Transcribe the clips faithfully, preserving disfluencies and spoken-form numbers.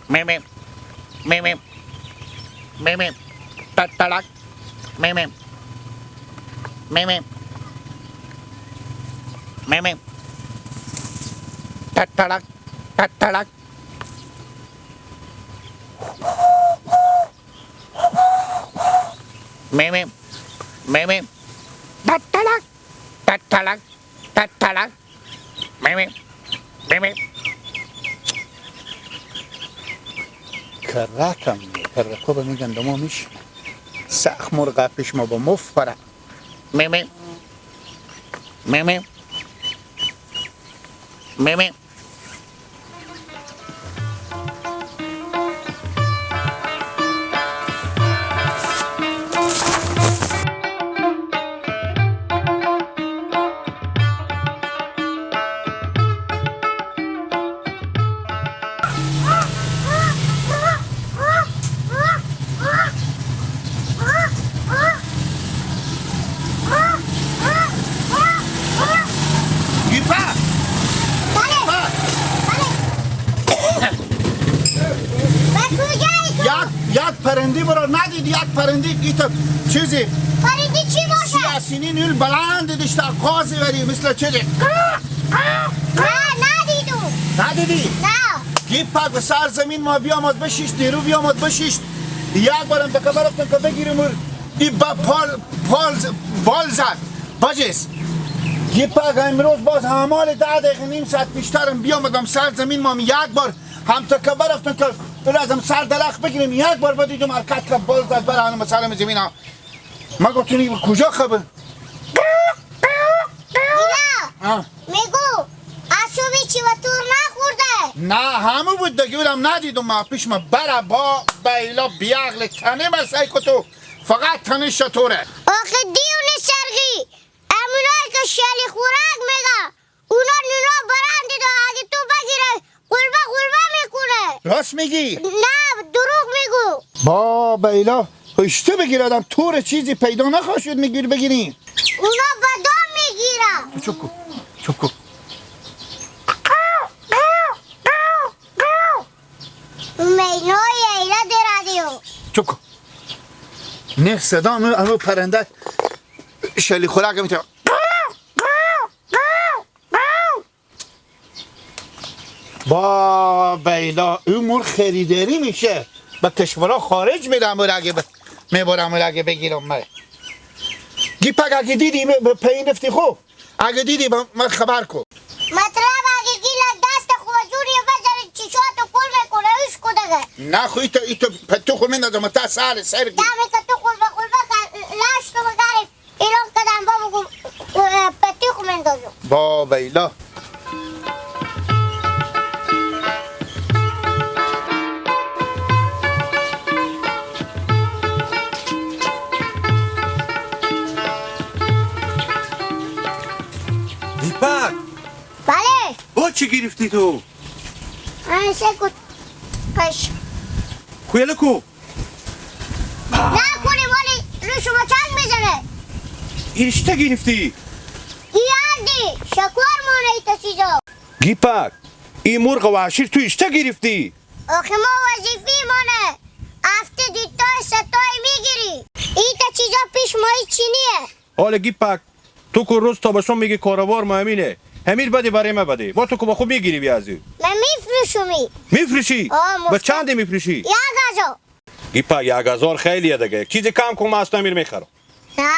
می می. می می. می می. تتلک. می می. می می. می می. تتلک. تتلک. می می. می می. تتلک. تتلک. تتلک. می می. می می. کرکم، کرکو به می گندمو میش. سخ مرغ پیش ما با مف پره. می می. می می. می می. گیپا. بله. گیپا. بله. به کجایی تو؟ یک، یک پرندی برار ندیدی، یک پرندی ایتا چیزی. پرندی چی باشه؟ سیاسینی نول بلند دیشتا قازی وری مثل چیزی. نه، ندیدم. ندیدی؟ نه. گیپا، به سر زمین ما بیامد بشیشت، دیرو بیامد بشیشت. یک بارم تکه برفتن که بگیریم ور. ای با پال، پال ز-، بال زد. بجز. گیپا، امروز باز همال ده دقیقه نیم ساعت پیشترم بیامدم سر زمین ما یک بار هم تکه برفتن که لازم سر درخت بگیریم. یک بار بدیدم حرکت که بال زد بر هنم سرم زمین ها. ما گفتیم این کجا خبر؟ اینا. ها. میگو، آسوبی چی و تور نخورده؟ نه، همو بود دیگه، اونم ندیدم ما پیش ما. بره با بیلا بیعقل تنه مسای که تو فقط تنه شطوره. آخه دیونه سرگی، امونایی که شلی خورک میگه، اونا نونا برندی دا، اگه تو بگیره، قلبه قلبه می‌کنه. راست میگی؟ نه، دروغ میگو. با بیلا، اشته بگیر آدم، تو ره چیزی پیدا نخواهد شد میگیر بگیری. اونا بدام میگیره. چوب کو، چوب کو. مینای ایله در رادیو. چوب کو. نه صدا مو، امو پرنده شلی خوراک می‌تونه. با بیلا، او مور خریداری می‌شه. به کشورها خارج می‌رم، مور اگه ب-، می‌برم، مور اگه بگیرم من. گیپک اگه دیدی، ب-، به پایین رفتی خو. اگه دیدی، به من خبر کو. مطلب اگه گیلک دست خو جوری بزنی، چشاتو کور می‌کنه، اوش کدگه. نه خو، ایتو، ایتو پتو خو میندازم، تا سال سر گی. دمی که تو خو به خو بخ-، لاش تو بگرم. ایران کدام بابا گو-، اه، پتی خو مندازو. با بیلا. دیپک. بله. با چی گرفتی تو؟ آه، سه کوت قش. کویله کو؟ نکنی ولی رو شما چنگ می‌زنه. این اشته گرفتی؟ این اردی، شکار مانه ایتا چیزا. گیپک، این مرغ وحشی تو اشته گرفتی؟ آخه ما وظیفی مانه، هفته دیتا ستای می‌گیری. ایتا چیزا پیش ما هیچی نیه. حال گیپک، تو کو روز تا به شام میگی کاروبار ما همینه. همیر بده برای ما بده. با تو کو با خود میگیری بیا ازی. من می‌فروشمی. می‌فروشی؟ آه، به مفت. چند می‌فروشی؟ یک هزار. گیپک، یک هزار خیلیه دیگه. یک چیزی کم کن، ما از تو امیر می‌خرم. نه.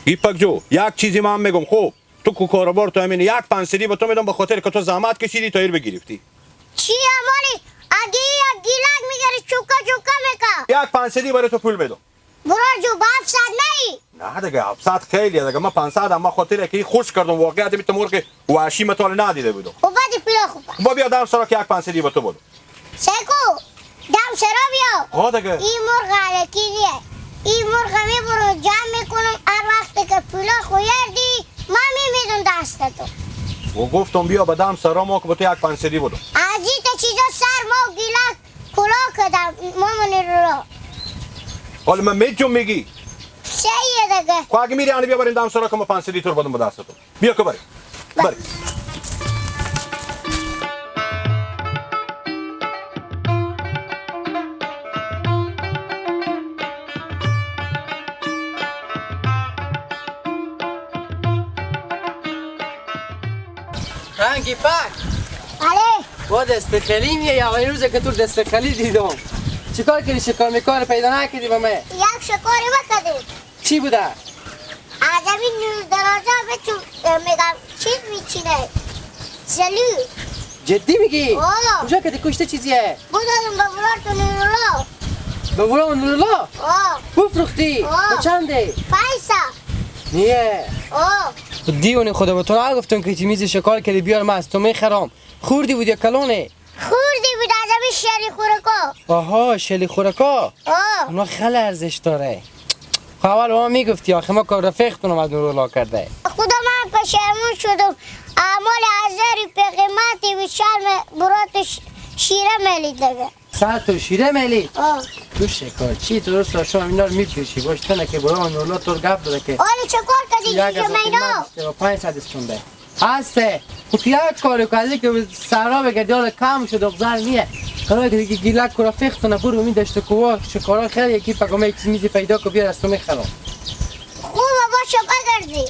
گیپک جو، یک چیزی من می‌گم، خوب. تو کو کاروبار تو همینه. یک پنجصدی به تو می‌دم به خاطر که تو زحمت کشیدی تا ایر بگرفتی. چی امالی؟ اگه یک گیلک می‌گیری چوکا چوکا می‌کا. یک پنجصدی برای تو پول می‌دم. برار جو، با هفتصد نه‌ای؟ نه دیگه، هفتصد خیلیه دیگه. من پانصد هم، من خاطر که خوش کردم، واقعیت می‌تونم مرغ وحشی متال ندیده بودم. خب بعد پولا خوب. با بیا دم سرا که یک پانصدی به تو بدم. سیکو، دم سرا بیا. ها دیگه. این مرغ الکی نیه. این مرغ می‌برم جمع می‌کنم، هر وقتی که پولا خو یردی، من می‌میزم دست تو. و گفتم بیا به دم سرا ما که به تو یک پانصدی بدم. از این تا چیزا سر ما گیلک کلا کدم، مامانی رو را. حالا من می‌جم میگی. سه یه دیگه. خب اگه می‌ری، انه بیا بریم دم سرا که ما پانصدی تو رو بدم به دست تو. بیا که بریم. بریم. ها، گیپک. بله. با دست خالی میه یا؟ اول روزه که تو دست خالی دیدم. چیکار کردی؟ شکار میکار پیدا نکردی با من؟ یک شکاری بکردیم. چی بوده؟ از همین نور درازا به تو، اه، می‌گم، چیز می‌چینه. زلو. جدی می‌گی؟ آه. کجا کردی؟ کشته چیزیه؟ بودم به برار تو نورالله. به برار نورالله؟ آه. بفروختی؟ آه. به چنده؟ پنج صد. نیه. آه. دیونی خدا به تو نگفتم که چی میزی شکار کردی بیار، من از تو میخرم. خوردی بود یا کلونه؟ خوردی بود از همین شلی خورکا. آها، شلی خورکا. آه. اونا خیلی ارزش داره. خب اول ما می‌گفتی آخه، ما کار رفیقتونم از نورالله کرده. خدا من پشیمون شدم. اعمال هزار روپیه قیمتی بود، شرم برات ش-، شیره ملی دیگه. ساعت و شیره ملی؟ آه. تو شکار چی؟ تو درست شام اینا رو می‌فروشی. باش تنه که برای نورالله تو رو گپ داده که حالا چه کار کردی یک هزار جیجه مینا؟ قیمت داشته و پنج صد استونده. هسته. خب تو یک کاری کن، از اینکه سرا بگردی، حالا کم شد، ابزار نیه. حالا که دیگه گیلک کرا فیختونه، برو می دشت کوه، شکارا خیلی یکی پگامه یک چیزی پیدا کن، بیار از تو می‌خرم. خوبه، باشه، بگردی.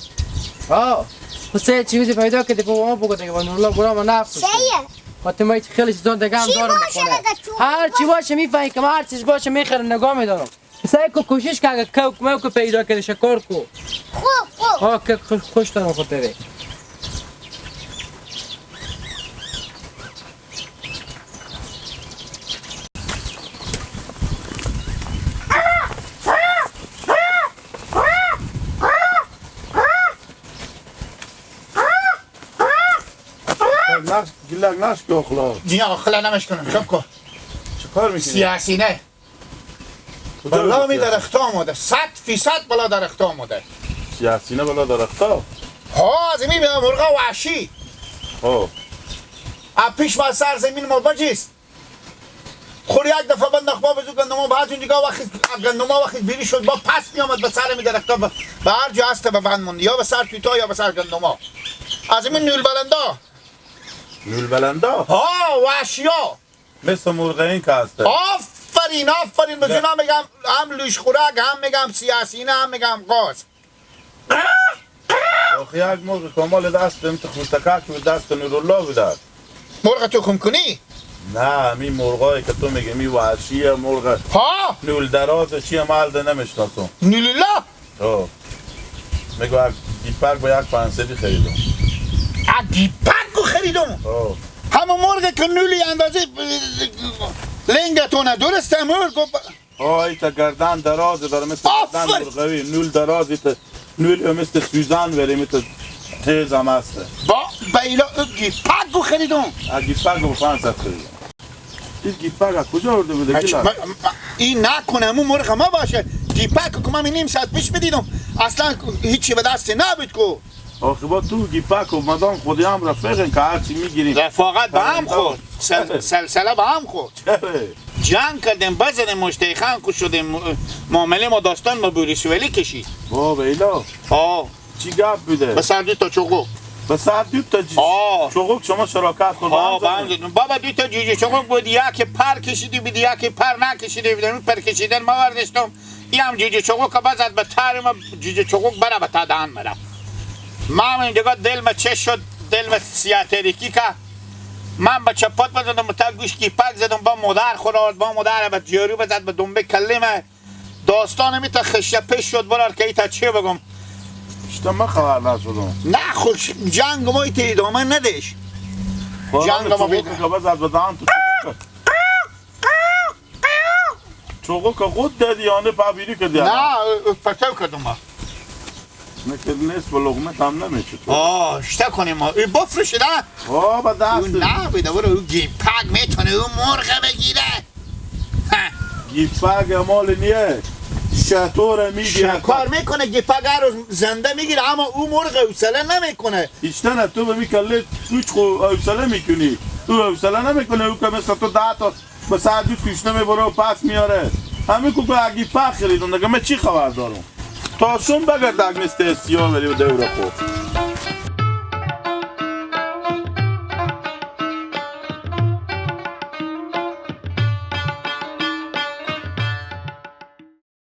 آه. خب سه چیزی پیدا کردی، با ما بگو دیگه، با نورالله برا ما نفروش. سه‌یه. فاطمه، هیچ خیلی چیزان دیگه هم چی دارم باشه بخونه. دیگه تو؟ هر چی باشه می‌فهمی که من هر چیز باشه می‌خرم، نگاه می‌دارم. سعی کو، کوشش که اگه کوک موک پیدا کنی، شکار کو. خوب، خوب. ها، که خوش، خوش دارم خود داره. نقش، گیلک نقش که اخلا. دیگه اخلا نمش کنم، چپ کو. چه کار می‌کنی؟ سیاسی نه. کجا بلا می درختا آمده، صد فیصد بلا درختا آمده. سیاسینه بلا درختا؟ ها، از می مرغا وحشی. ها. ا پیش ما سر زمین ما بجیست. خور یک دفعه بند نخبا بزو گندما، بعد اون دیگه وقت گندما وقت بیری شد، با پس می‌آمد به سر می درختا، به، به هر جا هسته به بند موند، یا به سر توتا یا به سر گندما. از این نول بلندا. نول بلندا؟ ها، وحشیا. مثل مرغ این که هسته. آفرین، آفرین. به زینا می‌گم، هم لوش خورک، هم می‌گم سیاسینه، هم می‌گم قاز. آخه یک مرغ کامل دست، این تو خوتکک بود، دست نورالله بود. مرغ تو کم کنی؟ نه، می مرغایی که تو می‌گی، می وحشیه مرغ. ها؟ نول دراز چیه، محل ده نمی‌شناسم. نولالله؟ آه. میگو ا گیپک با یک پنجصدی خریدم. ا گیپک کو خریدم؟ آه. همه مرغ که نولی اندازه لنگتونه، درسته مرغ؟ آه، ایتا گردن درازه داره، مثل گردن آفر. مرغوی، نول درازه، ایتا نولی مثل سوزن وری، ایتا تیز هم هسته. با بیلا ا گیپک کو خریدم. ا گیپک با پنجصد خریدم. این گیپک از کجا آورده بوده، مچ-، گیلک؟ م-، م-، این نکنه همون مرغ ما باشه. گیپک که من نیم ساعت پیش بدیدم، اصلاً هیچی به دست نبود کو. آخه با تو گیپک و مدام خودی هم رفیقن که هرچی می‌گیریم. رفاقت به هم خورد. سل-، سلسله به هم خورد. چره؟ جنگ کردیم، بزدیم، مشتیخان کشیدیم، معامله ما داستان ما بوریس ولی کشید. با بیلا. آه. چی گپ بوده؟ به سر دو تا چوغوک. به سر دو تا چی؟ آه. چوغوک شما شراکت کن، آه، هم زدن. بله. بابا، دو تا جوجه چوغوک بود، یکی پر کشیدی بود، یکی پر نکشیدی بود. اون پر کشیدن ما ورداشتم. این هم جوجه چوغوک بزد به تر ما، جوجه چوغوک بره به تا دهن مره. ما هم این دیگه دل ما چه شد، دل ما سیاه تاریکی که من به چپات بزدم، تا گوش گیپک زدم، با مادر خود آورد، با مادر به جارو بزد، به دنبه کله ما. داستان می‌ته خشته پیش شد، برار که ایتا چی بگم؟ اشته من خبر نشدم. نه خوش، جنگ ما ایتا ادامه ندیش. خب، جنگ ما چوغوک بیده. که بس از بدن تو چوغوک. چوغوک خود دادی یا نه پا بیری کردی؟ نه، پرتو کردم ما. مثل نصف لقمه هم نمیشه تو. آه، اشته کنیم ما. ای بفروشه ده. آه، به دست. او نه، بیده برو، او گیپک می‌تونه او مرغ بگیره. ها. گیپک مال نیه. شطور می‌گیره. شکار می‌کنه، گیپک هر روز زنده می‌گیره، اما او مرغ حوصله نمی‌کنه. اشتنه تو به می کله کوچ خو حوصله می‌کنی. تو حوصله نمی‌کنه، او که مثل تو ده تا به ساعت دو توشنه می‌بره و پس میاره. همین کو که اگی پخ خریدم، دیگه من چی خبر دارم؟ تا شون بگرد اگه مثل سیاه بری و دور خو.